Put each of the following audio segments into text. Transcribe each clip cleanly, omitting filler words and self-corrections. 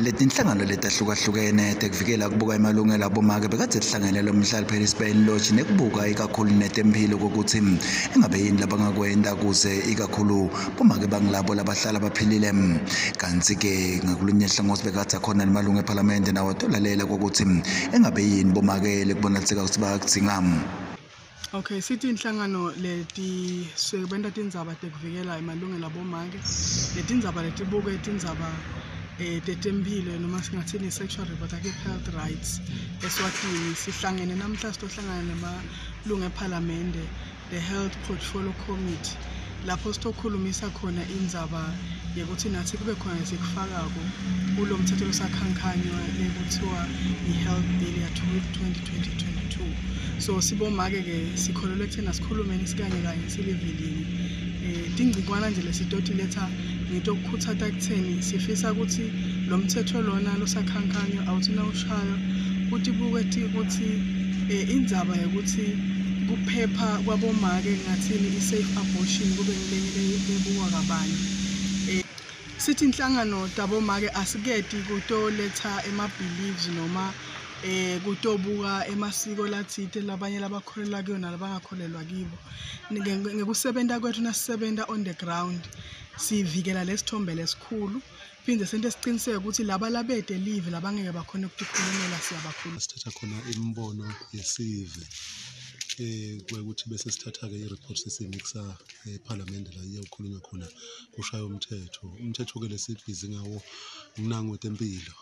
Letinhlangano letahlukahlukene tekuvikela kubuka emalungelo abomake bekadze tihlangene lomhlali phela isibayeni lodge nekubuka ikakhulu netemphilo kokuthi engabe yini labangakwenta kuze ikakhulu bomake bangilabo labahlala baphilile. Kantsi-ke ngakulunye hlangothi bekadze akhona nemalungu ephalamende nawo atolalela kokuthi engabe yini bomake lekubonakaliseka ukuthi bayakudzinga. Okay, sithi inhlangano leti sebenta tindzaba tekuvikela emalungelo abomake, letindzaba letibuke tindzaba tetemphilo noma singathini sexual reproductive health rights eSwatini. Sihlangene namhla sitohlangana nemalungu ephalamende, the Health Portfolio Committee, lapho sitokhulumisa khona indzaba yekuthi nathi kube khona lesikufakako kulo mthetho losakhankanywa lekuthiwa i-Health Bill ya 2022. So sibomake-ke sikholelwa ekutheni asikhulumeni sikanye kanye silivilini. Tingcikwana nje lesitotiletha ngitokukhutsata ekutheni sifisa ukuthi lo mthetho lona losakhankanywa awuthi nawushaywa utibuke ukuthi indzaba yokuthi kuphepha kwabomake ngathini i-safe abortion kube ngilenye lebukwa kabanti. Sithi inhlangano tabomake asiketi kutoletha ema-beliefs noma kutobuka emasiko latsite labanye labakholelwa kuyo nalabangakholelwa kibo. Ngekusebenta kwethu nasisebenta on the ground sivikela lesithombe lesikhulu, phinde sente siciniseke ukuthi laba labete live labangeke bakhone ukutikhulumela siyabakhuluma. Sithatha khona imibono yesive kwekuthi bese sithatha-ke i-report sesiyimikisa ephalamende la iyokhulunywa khona kushaya umthetho. Umthetho-ke lesibhizi ngawo umnango wetempilo,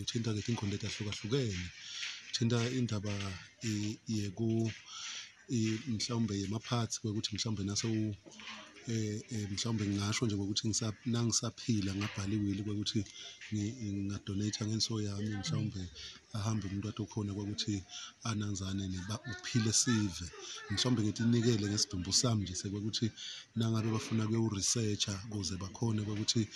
uthinta-ke tinkhundla letahlukahlukene, uthinta indaba yeku mhlawumbe yemaphathi kwekuthi mhlawumbe nase mhlawumbe ngingasho nje ngokuthi nangisaphila ngabhala iwili kwekuthi nginga-donate ngenso yami, mhlawumbe ahambe umuntu atokhona kwekuthi ananzane uphile sive, mhlawumbe ngitinikele ngesidumbu sami nje sekwekuthi nangabe bafuna kuyo-research-a kuze bakhone kwekuthi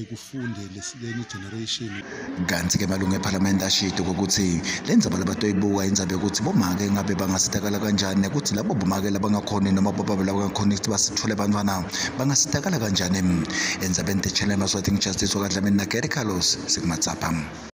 kufunde lenye generation. Kantsi-ke malungu ephalamende ashito kokuthi le ndzaba labatoyibuka indzaba yokuthi bomake ngabe bangasitakala kanjani nekuthi labo bomake labangakhoni noma bobaba labangakhoni ukuthi basithole bantfwana bangasitakala kanjani. Endzabeni The Channel Maswati, Justice wakaDlamini naGary Carlos sikumatsapha.